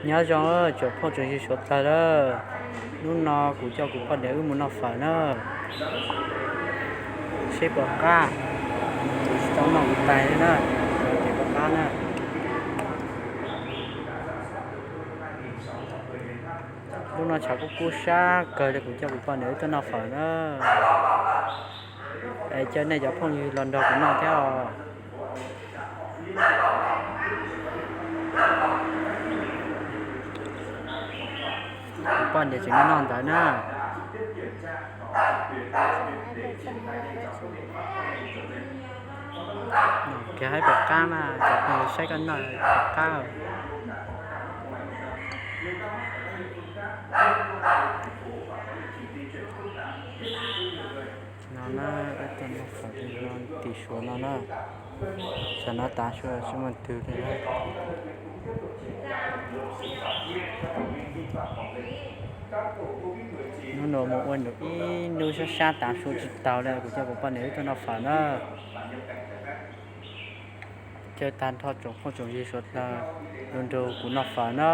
Nyob zoo tsoom phooj tsoom ywg suav dlawg na, hnub no kuv coj kuv poj niam wb mus noj fawm na, seb puas qab, tsis tau noj kuv tais li na, ces puas qab na. Hnub no tshav kub kub sab kawg li, kuv coj kuv poj niam wb tuaj noj fawm na. Es caw nej cov phooj ywg los nrog kuv noj thiab os. Kuv poj niam tseem noj ntawd na. Kiag haib pem qab na, cov phooj ywg saib koj noj pem qab. No na, wb tuaj noj fawm li no tim suav no na. Tsam no tav su tsis muaj twg li na. Hnub no mus ua num ib hnub sab sab tav su tsis taus li, kuv coj kuv poj niam wb tuaj noj fawm na. Caw tag nrho tsoom phooj tsoom ywg suav dlawg los nrog kuv noj fawm na.